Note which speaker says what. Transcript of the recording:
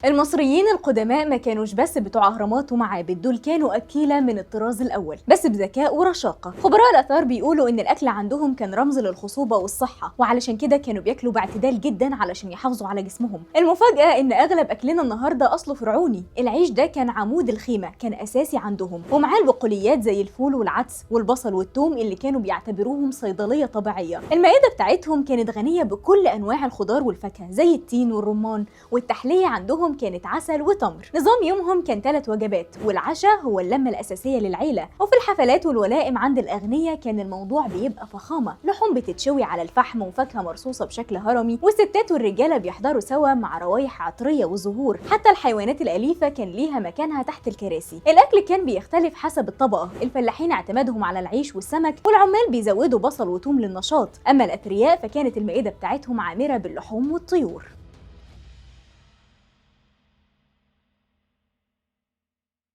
Speaker 1: المصريين القدماء ما كانوش بس بتوع اهرامات ومعابد، دول كانوا اكيله من الطراز الاول، بس بذكاء ورشاقه. خبراء الاثار بيقولوا ان الاكل عندهم كان رمز للخصوبه والصحة، وعلشان كده كانوا بياكلوا باعتدال جدا علشان يحافظوا على جسمهم. المفاجاة ان اغلب اكلنا النهارده اصله فرعوني. العيش ده كان عمود الخيمة، كان اساسي عندهم، ومعاه البقوليات زي الفول والعدس والبصل والثوم اللي كانوا بيعتبروهم صيدلية طبيعية. المائدة بتاعتهم كانت غنية بكل انواع الخضار والفاكهه زي التين والرمان، والتحليه عندهم كانت عسل وتمر. نظام يومهم كان 3 وجبات، والعشاء هو اللمة الأساسية للعيلة. وفي الحفلات والولائم عند الأغنياء كان الموضوع بيبقى فخامة، لحوم بتتشوي على الفحم وفاكهة مرصوصة بشكل هرمي، والستات والرجالة بيحضروا سوا مع روايح عطرية وزهور. حتى الحيوانات الأليفة كان ليها مكانها تحت الكراسي. الأكل كان بيختلف حسب الطبقة، الفلاحين اعتمادهم على العيش والسمك، والعمال بيزودوا بصل وثوم للنشاط. أما الأثرياء فكانت المائدة بتاعتهم عامرة باللحوم والطيور.